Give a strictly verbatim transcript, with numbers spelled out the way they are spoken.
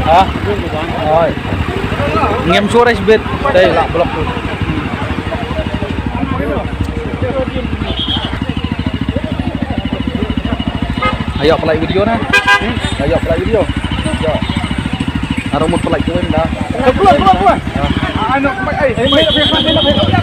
Ha? Oi. Ngem suara sibit. Dai lah blok tu. Ayo, play video na. Ayo, play video. Ayo. Aro mut play join dah. Keluar, keluar, keluar. Ah, anak, eh, eh, eh, eh, eh, eh.